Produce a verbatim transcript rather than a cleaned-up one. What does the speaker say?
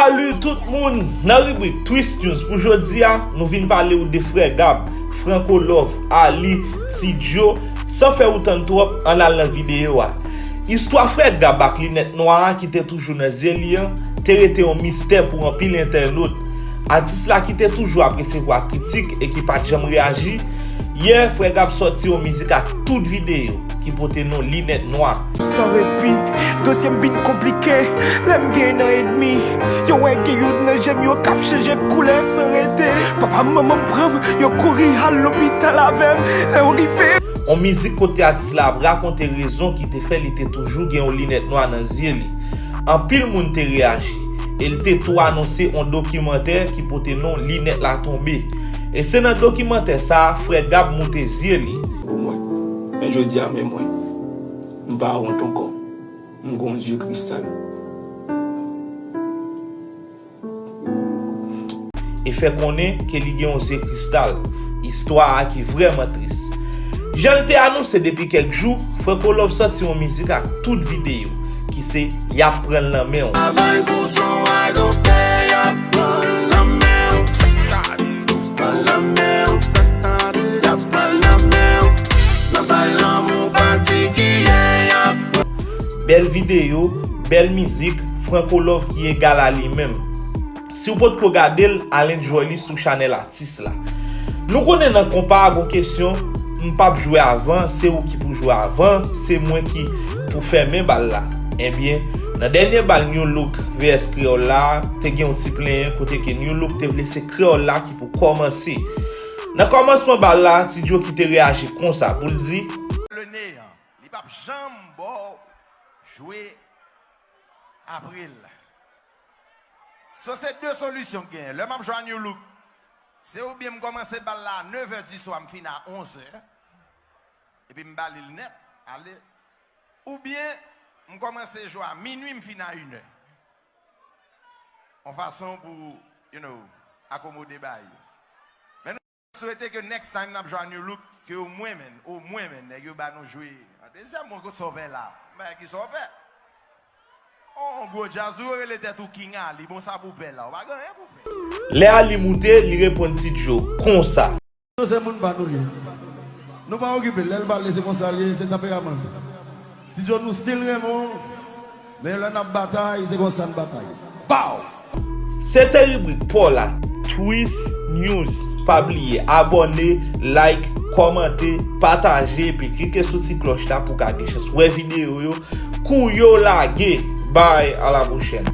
Salut tout moun! Nan ribrik Twist News pou jodi a, nou vin pale w de frè Gab, Franco Love, Ali, Ti Djo. San fè ou tann twòp, ann al nan videyo a. Istwa frè Gab ak linèt nwa a ki te toujou nan zye li an te rete yon mistè pou anpil entènot. Atis la ki te toujou ap resevwa kritik e ki pa t janm reyaji, yè, frè Gab sòti yon mizik ak tout videyo ki pote non Linèt Nwa. San repi, dosye m vin konplike. Lè m gen nan ènmi, yo wè gen youn nan je m yo k ap chanje koulè san rete. Papa m, manman m pran m, yo kouri al lopital avè m. Lè yo rive. On mizik kote atis la ap rakonte rezon ki te fè li te toujou gen yon linèt nwa nan zye li. Anpil moun te reyaji, e l te tou anonse on dokimantè ki pote non Linèt la tonbe. E se nan dokimantè sa a, frè Gab moute zye li. Pou mwen. Men jodi a, men mwen, m pa wont ankò. M gon zye kristal. E fè konnen ke li gen yon zye kristal. Istwa a ki vrèman tris. Jan l te anonse depi kèk jou, Franco Love sòti yon mizik ak tout videyo, ki se Y ap pran l nan men w. Travay pou son a doktè, y ap pran l nan men w. Sa k ta di nou pran l nan men w. Sa k ta di y ap pran l nan men w. Nan bay lanmou patikilye, y ap Bèl videyo, bèl mizik, Franco Love ki egal a li menm. Si w potko gade l, al enjoy li sou chanèl atis la. Nou konnen nan konpa a gon kesyon, m p ap jwe avan, se ou ki pou jwe avan, se mwen ki pou fèmen bal la. Ebyen, nan dènye bal New Look V S Kreyòl la, te gen yon ti plenyen kote ke New Look te vle se Kreyòl la ki pou kòmanse. Nan kòmansman bal la, Ti Djo ki te reyaji konsa pou l di, Le néant. Li p ap janm ba w jwe apre l. So, se de solisyon k genyen. Lè m ap jwe a New Look, se oubyen m kòmanse bal la a nevè diswa, m fini a onzè, epi m ba li l nèt, ale, oubyen m kòmanse jwe a minui, m fini a inè. Yon fason pou, you know, akomode bagay yo. Swete ke next time n ap jwe a New Look, ke omwen, men, omwen, men, nèg yo ba nou jwe an dezyèm, mwen, kot sa w fè la? M pa wè ki sa w fè. On gwo djaz, ou rele tèt ou King Ali, bon, sa pou w pè la? Ou pa gen anyen pou w pè. Lè Ali moute, li reponn Ti Djo konsa. Djo se moun pa nou ye. Nou pa okipe l, lè l pale, se konsa l ye, se tanperaman l. Ti Djo, nou still renmen w, men lè n ap batay, se konsa n batay. Baw! Se te ribrik pa w la, Twist News. Pa bliye abòne, like, kòmante, pataje, epi klike sou ti klòch la pou w ka gen chans wè videyo yo kou yo lage. Bye, à la prochaine.